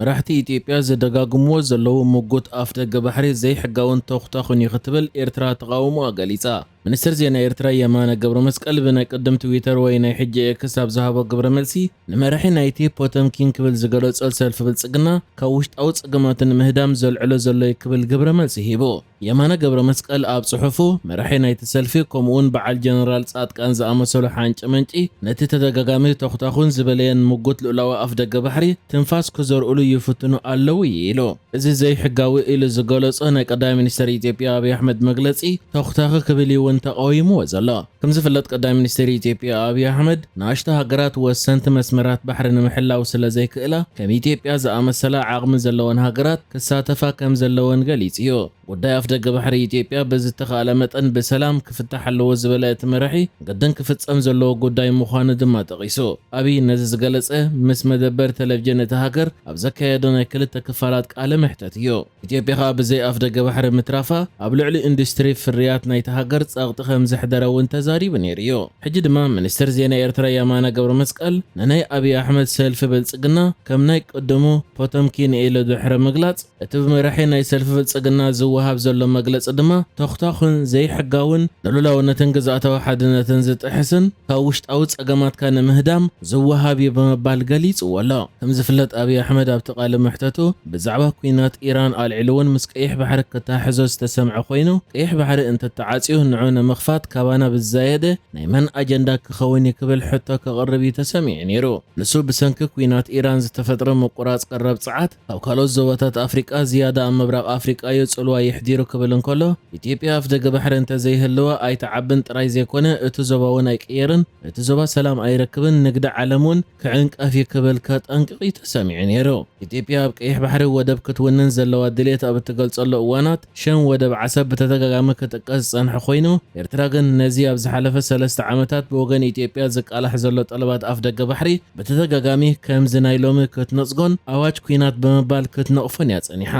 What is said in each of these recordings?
መራሕቲ ኢትዮጵያ ዘደጋግምዎ ዘለዉ ምጉት ኣፍደገ ባሕሪ ዘይሕጋውን ተኹታኹን እዩ ክትብል ኤርትራ ተቓውሞኣ ገሊጻ። ሚኒስትር ዜና ኤርትራ የማነ ገብረመስቀል ብናይ ቅድም ትዊተር ወይ ናይ ሕጂ ኤክስ ኣብ ዝሃቦ ግብረ መልሲ፣ ንመራሒ ናይቲ ፖተምኪን ክብል ዝገለጾ ሰልፊ ብልጽግና ካብ ውሽጣዊ ጸገማትን ምህዳም ዘልዕሎ ዘሎ እዩ ክብል ግብረ መልሲ ሂቡ። የማነ ገብረመስቀል ኣብ ጽሑፉ፣ መራሒ ናይቲ ሰልፊ ከምኡውን በዓል ጀነራል ጻድቃን ዝኣመሰሉ ሓንጭ መንጪ ነቲ ተደጋጋሚ ተኹታኹን ዝበለየን ምጉት ልኡላዊ ኣፍደገ ባሕሪ ትንፋስ ክዘርእሉ ይፍትኑ ኣለዉ እዩ ኢሉ። እዚ ዘይሕጋዊ ኢሉ ዝገለጾ ናይ ቀዳማይ ሚኒስትር ኢትዮጵያ ኣብይ ኣሕመድ መግለጺ ተኹታኺ ክብል እዩ እውን ተቃዊምዎ ዘሎ። ከም ዝፍለጥ ቀዳማይ ሚኒስትር ኢትዮጵያ ኣብይ ኣሕመድ ንኣሽቱ ሃገራት ወሰንቲ መስመራት ባሕሪ ንምሕላው ስለ ዘይክእላ ከም ኢትዮጵያ ዝኣመሰላ ዓቕሚ ዘለወን ሃገራት ክሳተፋ ከም ዘለወን ገሊጹ እዩ። ጉዳይ ኣፍደገ ባሕሪ ኢትዮጵያ ብዝተኻእለ መጠን ብሰላም ክፍታሕ ኣለዎ ዝበለ እቲ መራሒ፣ ግድን ክፍጸም ዘለዎ ጉዳይ ምዃኑ ድማ ጠቒሱ። ኣብይ ነዚ ዝገለጸ ምስ መደበር ቴሌቪዥን እታ ሃገር ኣብ ዘካየዶ ናይ ክልተ ክፋላት ቃለ መሕተት እዩ። ኢትዮጵያ ከኣ ብዘይ ኣፍደገ ባሕሪ ምትራፋ ኣብ ልዕሊ ኢንዱስትሪ ፍርያት ናይታ ሃገር ጸቕጢ ከም ዘሕደረ እውን ተዛሪቡ ነይሩ እዩ። ሕጂ ድማ ሚኒስትር ዜና ኤርትራ የማነ ገብረመስቀል ንናይ ኣብይ ኣሕመድ ሰልፊ ብልጽግና ከም ናይ ቅድሙ ፖተምኪን ኢሉ ድሕሪ ምግላጽ፣ እቲ ብመራሒ ናይ ሰልፊ ብልጽግና ዝወሃብ ዘሎ መግለጺ ድማ ተኹታኹን ዘይሕጋውን ንሉላውነትን ግዝኣታዊ ሓድነትን ዝጥሕስን ካብ ውሽጣዊ ጸገማትካ ንምህዳም ዝወሃብ እዩ ብምባል ገሊጽዎ ኣሎ። ከም ዝፍለጥ ኣብይ ኣሕመድ ኣብቲ ቃለ መሕተቱ ብዛዕባ ኲናት ኢራን ኣልዒሉ እውን ምስ ቀይሕ ባሕሪ ክተሓሕዞ ዝተሰምዐ ኮይኑ፣ ቀይሕ ባሕሪ እንተተዓጽዩ ንዑ ንምኽፋት ካባና ብዝዛየደ ናይ መን ኣጀንዳ ክኸውን እዩ ክብል ሕቶ ከቕርብ እዩ ተሰሚዑ ነይሩ። ንሱ ብሰንኪ ኲናት ኢራን ዝተፈጥረ ምቁራጽ ቀረብ ጸዓት ካብ ካልኦት ዞባታት ኣፍሪቃ ዝያዳ ኣብ ምብራቕ ኣፍሪቃ እዩ ጽልዋ የሕዲሩ ክብል እንከሎ፣ ኢትዮጵያ ኣፍደገ ባሕሪ እንተዘይህልዋ ኣይትዓብን ጥራይ ዘይኮነ እቲ ዞባ እውን ኣይቅየርን፣ እቲ ዞባ ሰላም ኣይረክብን፣ ንግዲ ዓለም እውን ክዕንቀፍ እዩ ክብል ከጠንቅቕ እዩ ተሰሚዑ ነይሩ። ኢትዮጵያ ኣብ ቀይሕ ባሕሪ ወደብ ክትውንን ዘለዋ ድሌት ኣብ እትገልጸሉ እዋናት ሸም ወደብ ዓሰብ ብተደጋጋሚ ክጥቀስ ዝጸንሐ ኮይኑ፣ ኤርትራ ግን ነዚ ኣብ ዝሓለፈ ሰለስተ ዓመታት ብወገን ኢትዮጵያ ዝቃላሕ ዘሎ ጠለባት ኣፍደገ ባሕሪ ብተደጋጋሚ ከምዚ ናይ ሎሚ ክትነጽጎን ኣዋጅ ኲናት ብምባል ክትነቕፎን እያ ጸኒሓ።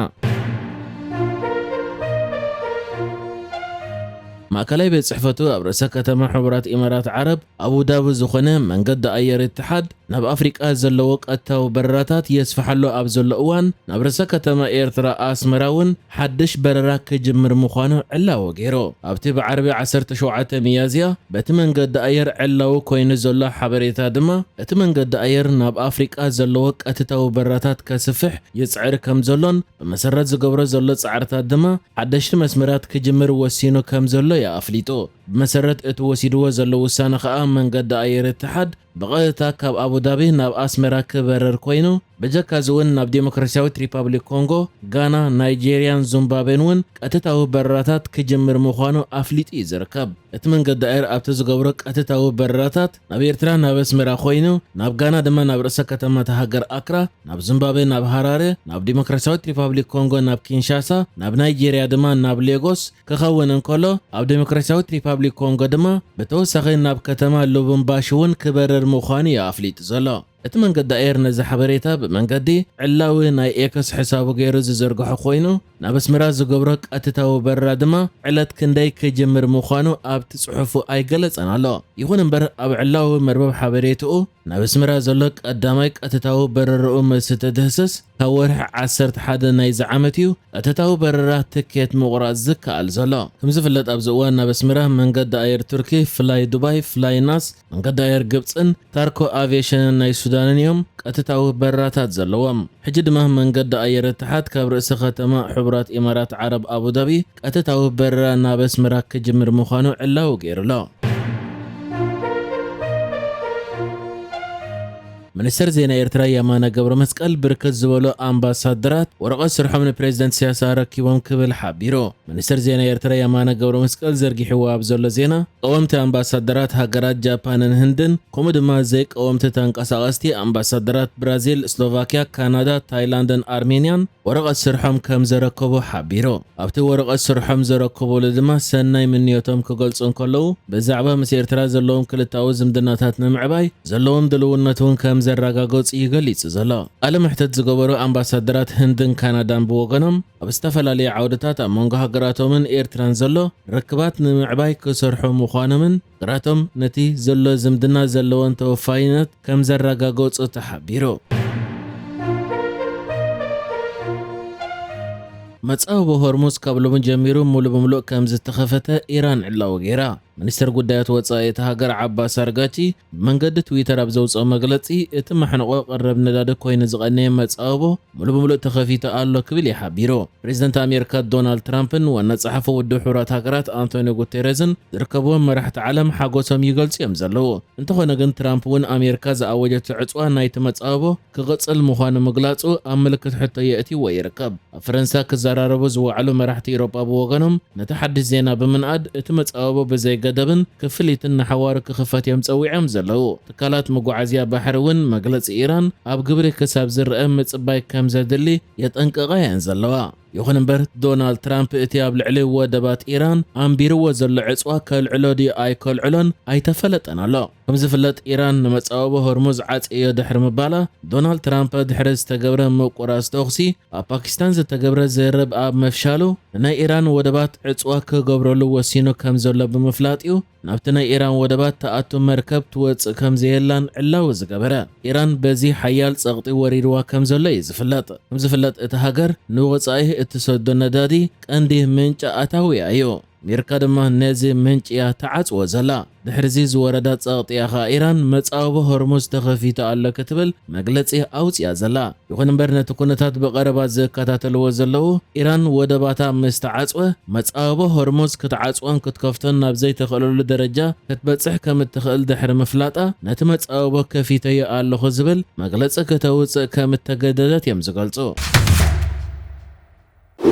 ማእከላይ ቤት ጽሕፈቱ ኣብ ርእሰ ከተማ ሕቡራት ኢማራት ዓረብ ኣቡ ዳቢ ዝኾነ መንገዲ ኣየር ኢትሓድ ናብ ኣፍሪቃ ዘለዎ ቀጥታዊ በረራታት የስፍሓሉ ኣብ ዘሎ እዋን፣ ናብ ርእሰ ከተማ ኤርትራ ኣስመራ እውን ሓድሽ በረራ ክጅምር ምዃኑ ዕላዊ ገይሩ። ኣብቲ ብዓርቢ ዓሰርተ ሸውዓተ ሚያዝያ በቲ መንገዲ ኣየር ዕላዊ ኮይኑ ዘሎ ሓበሬታ ድማ፣ እቲ መንገዲ ኣየር ናብ ኣፍሪቃ ዘለዎ ቀጥታዊ በረራታት ከስፍሕ ይጽዕር ከም ዘሎን፣ ብመሰረት ዝገብሮ ዘሎ ጻዕርታት ድማ ሓደሽቲ መስመራት ክጅምር ወሲኑ ከም ዘሎ እዩ ኣፍሊጡ። ብመሰረት እቲ ወሲድዎ ዘሎ ውሳነ ከኣ መንገዲ ኣየር እትሓድ ብቐጥታ ካብ ኣቡዳቢ ናብ ኣስመራ ክበርር ኮይኑ፣ ብጀካ እዚ እውን ናብ ዴሞክራሲያዊት ሪፓብሊክ ኮንጎ፣ ጋና፣ ናይጄርያን ዙምባቤን እውን ቀጥታዊ በረራታት ክጅምር ምዃኑ ኣፍሊጡ እዩ ዝርከብ። እቲ መንገዲ ኣየር ኣብቲ ዝገብሮ ቀጥታዊ በረራታት ናብ ኤርትራ ናብ ኣስመራ ኮይኑ፣ ናብ ጋና ድማ ናብ ርእሰ ከተማ እታ ሃገር ኣክራ፣ ናብ ዙምባቤ ናብ ሃራረ፣ ናብ ዴሞክራሲያዊት ሪፓብሊክ ኮንጎ ናብ ኪንሻሳ፣ ናብ ናይጄርያ ድማ ናብ ሌጎስ ክኸውን እንከሎ፣ ኣብ ዴሞክራሲያዊት ሪፓብሊክ ኮንጎ ድማ ብተወሳኺ ናብ ከተማ ሉቡምባሺ እውን ክበርር ምዃኑ እዩ ኣፍሊጡ ዘሎ። እቲ መንገዲ ኣየር ነዚ ሓበሬታ ብመንገዲ ዕላዊ ናይ ኤክስ ሕሳቡ ገይሩ ዝዘርግሖ ኮይኑ፣ ናብ ኣስመራ ዝገብሮ ቀጥታዊ በረራ ድማ ዕለት ክንደይ ክጅምር ምዃኑ ኣብቲ ጽሑፉ ኣይገለጸን ኣሎ። ይኹን እምበር፣ ኣብ ዕላዊ መርበብ ሓበሬትኡ ናብ ኣስመራ ዘሎ ቀዳማይ ቀጥታዊ በረራኡ ምስ እትድህስስ፣ ካብ ወርሒ ዓሰርተ ሓደ ናይዚ ዓመት እዩ ቀጥታዊ በረራ ትኬት ምቑራጽ ዝከኣል ዘሎ። ከም ዝፍለጥ፣ ኣብዚ እዋን ናብ ኣስመራ መንገዲ ኣየር ቱርኪ፣ ፍላይ ዱባይ፣ ፍላይ ናስ፣ መንገዲ ኣየር ግብጽን ታርኮ ኣቪዬሽንን ናይ ሱዳንን እዮም ቀጥታዊ በረራታት ዘለዎም። ሕጂ ድማ መንገዲ ኣየር እትሓድ ካብ ርእሰ ከተማ ሕቡራት ኢማራት ዓረብ ኣቡዳቢ ቀጥታዊ በረራ ናብ ኣስመራ ክጅምር ምዃኑ ዕላዊ ገይሩ ኣሎ። ሚኒስተር ዜና ኤርትራ የማነ ገብረ መስቀል ብርክት ዝበሉ ኣምባሳደራት ወረቐት ስርሖም ንፕሬዝደንት ኢሳያስ ኣረኪቦም ክብል ሓቢሩ። ሚኒስተር ዜና ኤርትራ የማነ ገብረ መስቀል ዘርጊሕዎ ኣብ ዘሎ ዜና፣ ቀወምቲ ኣምባሳደራት ሃገራት ጃፓንን ህንድን፣ ከምኡ ድማ ዘይቀወምቲ ተንቀሳቐስቲ ኣምባሳደራት ብራዚል፣ ስሎቫኪያ፣ ካናዳ፣ ታይላንድን ኣርሜንያን ወረቐት ስርሖም ከም ዘረከቡ ሓቢሩ። ኣብቲ ወረቐት ስርሖም ዘረከቡሉ ድማ ሰናይ ምንዮቶም ክገልጹ እንከለዉ፣ ብዛዕባ ምስ ኤርትራ ዘለዎም ክልታዊ ዝምድናታት ንምዕባይ ዘለዎም ድልውነት እውን ከም ዘረጋገጹ እዩ ገሊጹ ዘሎ። ቃለ መሕተት ዝገበሩ ኣምባሳደራት ህንድን ካናዳን ብወገኖም፣ ኣብ ዝተፈላለዩ ዓውድታት ኣብ መንጎ ሃገራቶምን ኤርትራን ዘሎ ርክባት ንምዕባይ ክሰርሑ ምዃኖምን፣ ሃገራቶም ነቲ ዘሎ ዝምድና ዘለወን ተወፋይነት ከም ዘረጋገጹ ተሓቢሩ። መጻወቦ ሆርሙዝ ካብ ሎሚ ጀሚሩ ሙሉ ብምሉእ ከም ዝተኸፈተ ኢራን ዕላዊ ገይራ። ሚኒስተር ጉዳያት ወጻኢ እታ ሃገር ዓባስ ኣርጋቺ ብመንገዲ ትዊተር ኣብ ዘውጽኦ መግለጺ፣ እቲ ማሕንቆ ቀረብ ነዳዲ ኮይኑ ዝቐነየ መጻወቦ ሙሉ ብምሉእ ተኸፊቱ ኣሎ ክብል እዩ ሓቢሩ። ፕሬዚደንት ኣሜሪካ ዶናልድ ትራምፕን ዋና ጸሓፊ ውድብ ሕቡራት ሃገራት ኣንቶኒዮ ጉቴሬዝን ዝርከብዎም መራሕቲ ዓለም ሓጎሶም ይገልጹ እዮም ዘለዉ። እንተኾነ ግን ትራምፕ እውን ኣሜሪካ ዝኣወጀቶ ዕጽዋ ናይቲ መጻወቦ ክቕጽል ምዃኑ ምግላጹ ኣብ ምልክት ሕቶ የእትይዎ ይርከብ። ኣብ ፈረንሳ ክዘራረቡ ዝወዓሉ መራሕቲ ኤውሮጳ ብወገኖም ነቲ ሓድሽ ዜና ብምንኣድ እቲ መጻወቦ ብዘይ ገደብን ክፍሊትን ንሓዋሩ ክኽፈት እዮም ጸዊዖም ዘለዉ። ትካላት መጓዓዝያ ባሕሪ እውን መግለጺ ኢራን ኣብ ግብሪ ክሳብ ዝረአ ምጽባይ ከም ዘድሊ የጠንቅቓ እየን ዘለዋ። ይኹን እምበር ዶናልድ ትራምፕ እቲ ኣብ ልዕሊ ወደባት ኢራን ኣንቢርዎ ዘሎ ዕጽዋ ከልዕሎ ድዩ ኣይከልዕሎን ኣይተፈለጠን ኣሎ። ከም ዝፍለጥ ኢራን ንመጻወቦ ሆርሙዝ ዓጽዮ ድሕሪ ምባላ ዶናልድ ትራምፕ ድሕሪ ዝተገብረ ምቁራጽ ተኹሲ ኣብ ፓኪስታን ዝተገብረ ዝርብ ኣብ ምፍሻሉ ንናይ ኢራን ወደባት ዕጽዋ ክገብረሉ ወሲኑ ከም ዘሎ ብምፍላጥ እዩ ናብቲ ናይ ኢራን ወደባት ትኣቱ መርከብ ትወጽእ ከም ዘየላን ዕላዊ ዝገበረ። ኢራን በዚ ሓያል ጸቕጢ ወሪድዋ ከም ዘሎ እዩ ዝፍለጥ። ከም ዝፍለጥ እታ ሃገር ንወጻኢ እትሰዶ ነዳዲ ቀንዲ ምንጪ ኣታዊያ እዩ። ኣሜሪካ ድማ ነዚ ምንጪ እያ ትዓጽዎ ዘላ። ድሕሪዚ ዝወረዳ ጸቕጢ እያ ኸኣ ኢራን መጻወቦ ሆርሙዝ ተኸፊቱ ኣሎ ክትብል መግለጺ ኣውጽያ ዘላ። ይኹን እምበር ነቲ ኩነታት ብቐረባ ዝከታተልዎ ዘለዉ ኢራን ወደባታ ምስ ተዓጽወ መጻወቦ ሆርሙዝ ክትዓጽወን ክትከፍቶን ናብ ዘይተኽእለሉ ደረጃ ክትበጽሕ ከም እትኽእል ድሕሪ ምፍላጣ ነቲ መጻወቦ ከፊተዮ ኣለኹ ዝብል መግለጺ ከተውጽእ ከም እተገደደት እዮም ዝገልጹ።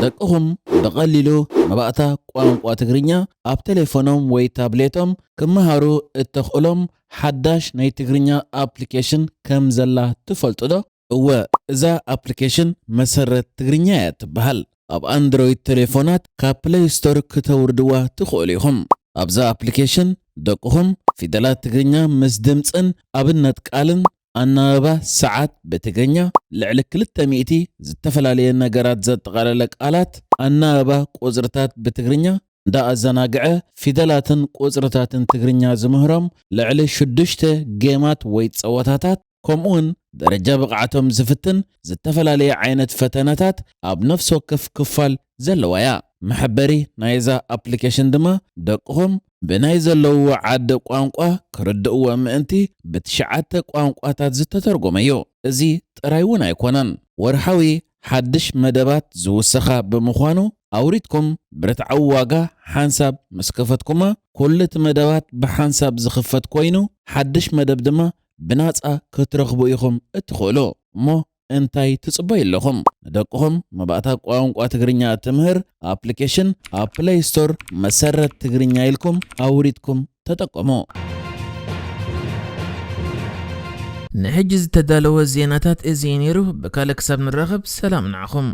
ደቅኹም ብቐሊሉ መባእታ ቋንቋ ትግርኛ ኣብ ቴሌፎኖም ወይ ታብሌቶም ክመሃሩ እተኽእሎም ሓዳሽ ናይ ትግርኛ ኣፕሊኬሽን ከም ዘላ ትፈልጡ ዶ? እወ፣ እዛ ኣፕሊኬሽን መሰረት ትግርኛ እያ ትበሃል። ኣብ ኣንድሮይድ ቴሌፎናት ካብ ፕለይ ስቶር ክተውርድዋ ትኽእሉ ኢኹም። ኣብዛ ኣፕሊኬሽን ደቅኹም ፊደላት ትግርኛ ምስ ድምፅን ኣብነት ቃልን ኣናበባ ሰዓት ብትግርኛ፣ ልዕሊ ክልተ ሚእቲ ዝተፈላለየ ነገራት ዘጠቓለለ ቃላት፣ ኣናበባ ቁፅርታት ብትግርኛ፣ እንዳኣዘናግዐ ፊደላትን ቁፅርታትን ትግርኛ ዝምህሮም ልዕሊ ሽዱሽተ ጌማት ወይ ፀወታታት፣ ከምኡውን ደረጃ ብቕዓቶም ዝፍትን ዝተፈላለየ ዓይነት ፈተነታት ኣብ ነፍሲ ወከፍ ክፋል ዘለዋ እያ። መሐበሪ ናይዛ ኣፕሊኬሽን ድማ ደቅኹም ብናይ ዘለውዎ ዓዲ ቋንቋ ክርድእዎ ምእንቲ ብትሽዓተ ቋንቋታት ዝተተርጎመ እዩ። እዚ ጥራይ እውን ኣይኮነን። ወርሓዊ ሓድሽ መደባት ዝውሰኻ ብምዃኑ ኣውሪድኩም ብርትዓዊ ዋጋ ሓንሳብ ምስ ከፈትኩማ፣ ኩሉ እቲ መደባት ብሓንሳብ ዝኽፈት ኮይኑ፣ ሓድሽ መደብ ድማ ብናጻ ክትረኽቡ ኢኹም እትኽእሉ። እሞ እንታይ ትጽበዩ ኣለኹም? ንደቅኹም መባእታ ቋንቋ ትግርኛ ትምህር ኣፕሊኬሽን ኣብ ፕለይ ስቶር መሰረት ትግርኛ ኢልኩም ኣውሪድኩም ተጠቀሙ። ንሕጂ ዝተዳለወ ዜናታት እዚ እዩ ነይሩ። ብካልእ ክሳብ ንራኸብ ሰላም ንዓኹም።